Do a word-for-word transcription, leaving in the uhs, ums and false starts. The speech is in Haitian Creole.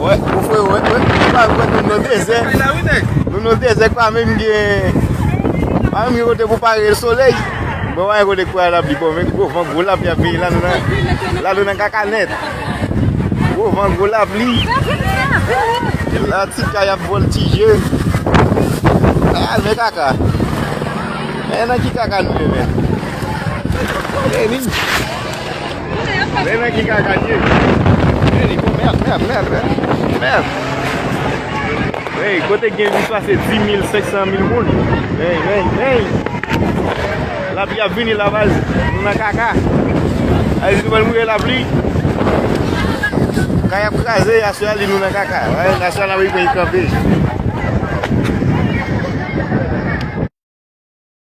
Wè, ou frè, wè, wè, ou pa wè nou nan dezè. Nou nan dezè, pa menm gen, pa menm gen kote pou pare solèy. Bon, pa gen kote pou pare lapli. Bon, men gwo van, gwo lapli ap vini la, nou nan, la, nou nan kaka nèt. Gwo van, gwo lapli. La, ti kay ap vòltije. Ah, men kaka. Men nan ki kaka nou ye, men? Vini. Men nan ki kaka nou ye? Vini, bon, mèd, mèd, mèd, mèd. Mèd. Hey, kote gen plis pase dis mil, senk san mil moun? Hey, hey, hey. Lapli ap vini la, baz. Nou nan kaka. Ay, nou pral mouri lapli. Kay ap kraze, aswè a li nou nan kaka. Ay, aswè a n ap rive kanpe.